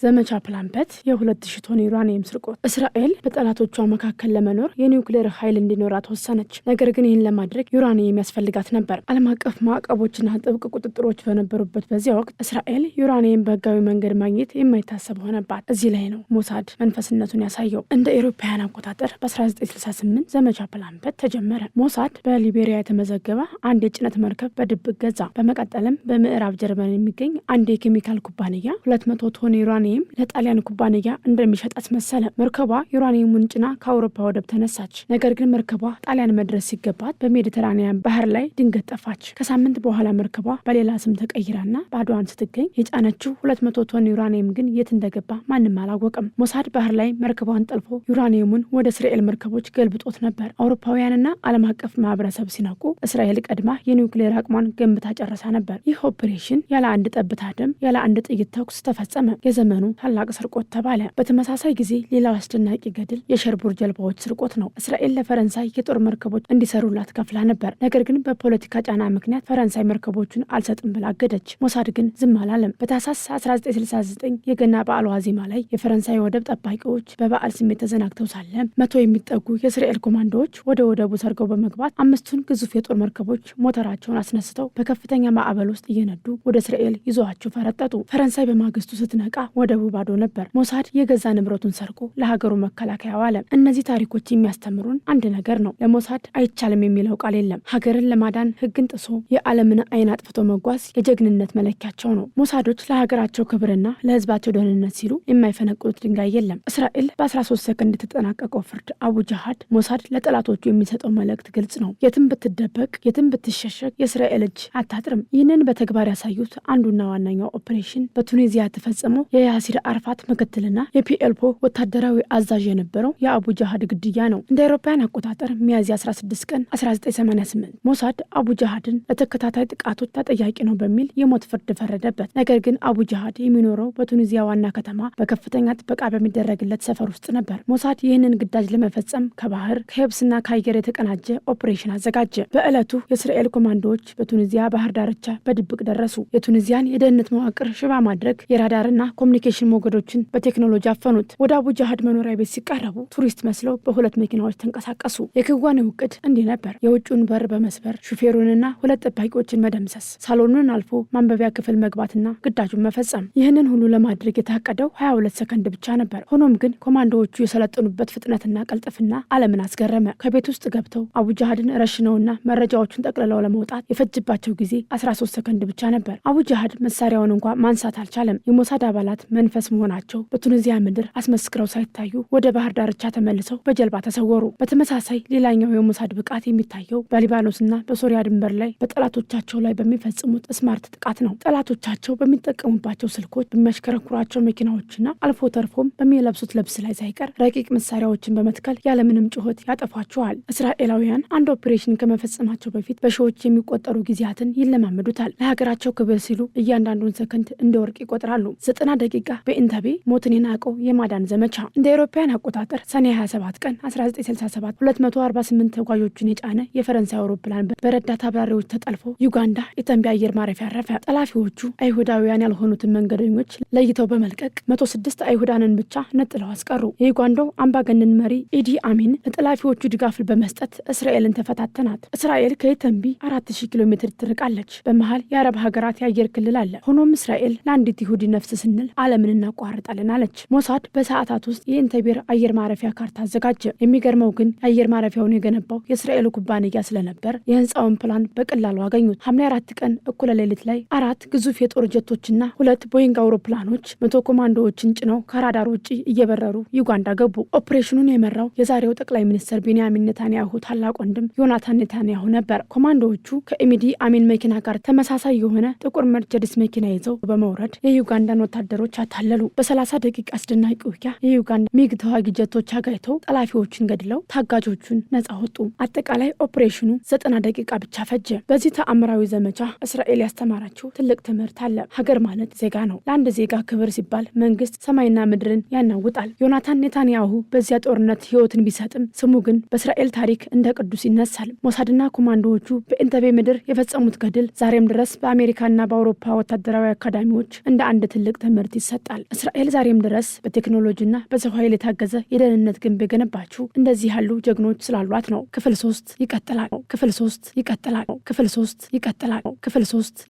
ዘመቻ ፕላምበት፣ የ2000 ቶን ዩራኒየም ስርቆት። እስራኤል በጠላቶቿ መካከል ለመኖር የኒውክሌር ኃይል እንዲኖራት ወሰነች። ነገር ግን ይህን ለማድረግ ዩራኒየም ያስፈልጋት ነበር። ዓለም አቀፍ ማዕቀቦችና ጥብቅ ቁጥጥሮች በነበሩበት በዚያ ወቅት እስራኤል ዩራኒየም በህጋዊ መንገድ ማግኘት የማይታሰብ ሆነባት። እዚህ ላይ ነው ሞሳድ መንፈስነቱን ያሳየው። እንደ አውሮፓውያን አቆጣጠር በ1968 ዘመቻ ፕላምበት ተጀመረ። ሞሳድ በሊቤሪያ የተመዘገበ አንድ የጭነት መርከብ በድብቅ ገዛ። በመቀጠልም በምዕራብ ጀርመን የሚገኝ አንድ የኬሚካል ኩባንያ 200 ቶን ዩራኒየም ለጣሊያን ኩባንያ እንደሚሸጥ አስመሰለ። መርከቧ ዩራኒየሙን ጭና ከአውሮፓ ወደብ ተነሳች። ነገር ግን መርከቧ ጣሊያን መድረስ ሲገባት በሜዲተራኒያን ባህር ላይ ድንገት ጠፋች። ከሳምንት በኋላ መርከቧ በሌላ ስም ተቀይራና ባዶዋን ስትገኝ የጫነችው 200 ቶን ዩራኒየም ግን የት እንደገባ ማንም አላወቀም። ሞሳድ ባህር ላይ መርከቧን ጠልፎ ዩራኒየሙን ወደ እስራኤል መርከቦች ገልብጦት ነበር። አውሮፓውያንና ዓለም አቀፍ ማህበረሰብ ሲነቁ እስራኤል ቀድማ የኒውክሌር አቅሟን ገንብታ ጨርሳ ነበር። ይህ ኦፕሬሽን ያለ አንድ ጠብታ ደም፣ ያለ አንድ ጥይት ተኩስ ተፈጸመ። የዘመኑ ታላቅ ስርቆት ተባለ። በተመሳሳይ ጊዜ ሌላው አስደናቂ ገድል የሸርቡር ጀልባዎች ስርቆት ነው። እስራኤል ለፈረንሳይ የጦር መርከቦች እንዲሰሩላት ከፍላ ነበር። ነገር ግን በፖለቲካ ጫና ምክንያት ፈረንሳይ መርከቦቹን አልሰጥም ብላ አገደች። ሞሳድ ግን ዝም አላለም። በታህሳስ 1969 የገና በዓል ዋዜማ ላይ የፈረንሳይ ወደብ ጠባቂዎች በበዓል ስሜት ተዘናግተው ሳለ 100 የሚጠጉ የእስራኤል ኮማንዶዎች ወደ ወደቡ ሰርገው በመግባት አምስቱን ግዙፍ የጦር መርከቦች ሞተራቸውን አስነስተው በከፍተኛ ማዕበል ውስጥ እየነዱ ወደ እስራኤል ይዘዋቸው ፈረጠጡ። ፈረንሳይ በማግስቱ ስትነቃ ወደቡ ባዶ ነበር። ሞሳድ የገዛ ንብረቱን ሰርቆ ለሀገሩ መከላከያ ዋለ። እነዚህ ታሪኮች የሚያስተምሩን አንድ ነገር ነው። ለሞሳድ አይቻልም የሚለው ቃል የለም። ሀገርን ለማዳን ሕግን ጥሶ የዓለምን ዓይን አጥፍቶ መጓዝ የጀግንነት መለኪያቸው ነው። ሞሳዶች ለሀገራቸው ክብርና ለሕዝባቸው ደህንነት ሲሉ የማይፈነቅሉት ድንጋይ የለም። እስራኤል በ13 ሰከንድ የተጠናቀቀው ፍርድ አቡ ጃሃድ። ሞሳድ ለጠላቶቹ የሚሰጠው መልእክት ግልጽ ነው። የትም ብትደበቅ፣ የትም ብትሸሸግ የእስራኤል እጅ አታጥርም። ይህንን በተግባር ያሳዩት አንዱና ዋነኛው ኦፕሬሽን በቱኒዚያ የተፈጸመው የያሲር አራፋት ምክትልና የፒኤልኦ ወታደራዊ አዛዥ የነበረው የአቡ ጃሃድ ግድያ ነው። እንደ አውሮፓውያን አቆጣጠር ሚያዝያ 16 ቀን 1988 ሞሳድ አቡ ጃሃድን ለተከታታይ ጥቃቶች ተጠያቂ ነው በሚል የሞት ፍርድ ፈረደበት። ነገር ግን አቡ ጃሃድ የሚኖረው በቱኒዚያ ዋና ከተማ በከፍተኛ ጥበቃ በሚደረግለት ሰፈር ውስጥ ነበር። ሞሳድ ይህንን ግዳጅ ለመፈጸም ከባህር፣ ከየብስና ከአየር የተቀናጀ ኦፕሬሽን አዘጋጀ። በዕለቱ የእስራኤል ኮማንዶዎች በቱኒዚያ ባህር ዳርቻ በድብቅ ደረሱ። የቱኒዚያን የደህንነት መዋቅር ሽባ ማድረግ የራዳርና ኮሚኒኬሽን ሞገዶችን በቴክኖሎጂ አፈኑት። ወደ አቡ ጃሃድ መኖሪያ ቤት ሲቃረቡ ቱሪስት መስለው በሁለት መኪናዎች ተንቀሳቀሱ። የክዋኔው እቅድ እንዲህ ነበር። የውጭውን በር በመስበር ሹፌሩንና ሁለት ጠባቂዎችን መደምሰስ፣ ሳሎኑን አልፎ ማንበቢያ ክፍል መግባትና ግዳጁን መፈጸም። ይህንን ሁሉ ለማድረግ የታቀደው 22 ሰከንድ ብቻ ነበር። ሆኖም ግን ኮማንዶዎቹ የሰለጠኑበት ፍጥነትና ቀልጥፍና ዓለምን አስገረመ። ከቤት ውስጥ ገብተው አቡ ጃሃድን ረሽነውና መረጃዎቹን ጠቅልለው ለመውጣት የፈጀባቸው ጊዜ 13 ሰከንድ ብቻ ነበር። አቡ ጃሃድ መሳሪያውን እንኳ ማንሳት አልቻለም። የሞሳድ አባላት መንፈስ መሆናቸው በቱኒዚያ ምድር አስመስክረው ሳይታዩ ወደ ባህር ዳርቻ ተመልሰው በጀልባ ተሰወሩ። በተመሳሳይ ሌላኛው የሞሳድ ብቃት የሚታየው በሊባኖስና በሶሪያ ድንበር ላይ በጠላቶቻቸው ላይ በሚፈጽሙት smart ጥቃት ነው። ጠላቶቻቸው በሚጠቀሙባቸው ስልኮች፣ በሚያሽከረክሯቸው መኪናዎችና አልፎ ተርፎም በሚለብሱት ልብስ ላይ ሳይቀር ረቂቅ መሳሪያዎችን በመትከል ያለምንም ጩኸት ያጠፏቸዋል። እስራኤላውያን አንድ ኦፕሬሽን ከመፈጸማቸው በፊት በሺዎች የሚቆጠሩ ጊዜያትን ይለማመዱታል። ለሀገራቸው ክብር ሲሉ እያንዳንዱን ሰከንድ እንደ ወርቅ ይቆጥራሉ። 90 ደቂቃ በኢንተቤ፣ ሞትን የናቀው የማዳን ዘመቻ። እንደ አውሮፓውያን አቆጣጠር ሰኔ 27 ቀን 1967 248 ተጓዦችን የጫነ የፈረንሳይ አውሮፕላን በረዳት አብራሪዎች ተጠልፎ ዩጋንዳ ኢንተቤ አየር ማረፊያ አረፈ። ጠላፊዎቹ አይሁዳውያን ያልሆኑትን መንገደኞች ለይተው በመልቀቅ 106 አይሁዳንን ብቻ ነጥለው አስቀሩ። የዩጋንዳው አምባገነን መሪ ኢዲ አሚን ለጠላፊዎቹ ድጋፍ በመስጠት እስራኤልን ተፈታተናት። እስራኤል ከኢንተቤ 4000 ኪሎ ሜትር ትርቃለች። በመሀል የአረብ ሀገራት የአየር ክልል አለ። ሆኖም እስራኤል ለአንዲት ይሁዲ ነፍስ ስንል ዓለምን እናቋርጣለን አለች። ሞሳድ በሰዓታት ውስጥ የኢንተቤ አየር ማረፊያ ካርታ አዘጋጀ። የሚገርመው ግን የአየር ማረፊያውን የገነባው የእስራኤሉ ኩባንያ ስለነበር የህንፃውን ፕላን በቀላሉ አገኙት። ሐምሌ 4 ቀን እኩለ ሌሊት ላይ አራት ግዙፍ የጦር ጀቶችና ሁለት ቦይንግ አውሮፕላኖች 100 ኮማንዶዎችን ጭነው ከራዳር ውጭ እየበረሩ ዩጋንዳ ገቡ። ኦፕሬሽኑን የመራው የዛሬው ጠቅላይ ሚኒስትር ቤንያሚን ኔታንያሁ ታላቅ ወንድም ዮናታን ኔታንያሁ ነበር። ኮማንዶዎቹ ከኢዲ አሚን መኪና ጋር ተመሳሳይ የሆነ ጥቁር መርቸዲስ መኪና ይዘው በመውረድ የዩጋንዳን ወታደሮች አታለሉ። በ30 ደቂቃ አስደናቂ ውጊያ የዩጋንዳ ሚግ ተዋጊ ጀቶች አጋይተው ጠላፊዎቹን ገድለው ታጋቾቹን ነጻ ወጡ። አጠቃላይ ኦፕሬሽኑ 90 ደቂቃ ብቻ ፈጀ። በዚህ ተአምራዊ ዘመቻ እስራኤል ያስተማራቸው ትልቅ ትምህርት አለ። ሀገር ማለት ዜጋ ነው። ለአንድ ዜጋ ክብር ሲባል መንግስት ሰማይና ምድርን ያናውጣል። ዮናታን ኔታንያሁ በዚያ ጦርነት ህይወትን ቢሰጥም ስሙ ግን በእስራኤል ታሪክ እንደ ቅዱስ ይነሳል። ሞሳድና ኮማንዶዎቹ በኢንተቤ ምድር የፈጸሙት ገድል ዛሬም ድረስ በአሜሪካና በአውሮፓ ወታደራዊ አካዳሚዎች እንደ አንድ ትልቅ ትምህርት ይሰጣል። ይሰጣል። እስራኤል ዛሬም ድረስ በቴክኖሎጂና በሰው ኃይል የታገዘ የደህንነት ግንብ የገነባችው እንደዚህ ያሉ ጀግኖች ስላሏት ነው። ክፍል 3 ይቀጥላል። ክፍል 3 ይቀጥላል። ክፍል 3 ይቀጥላል። ክፍል 3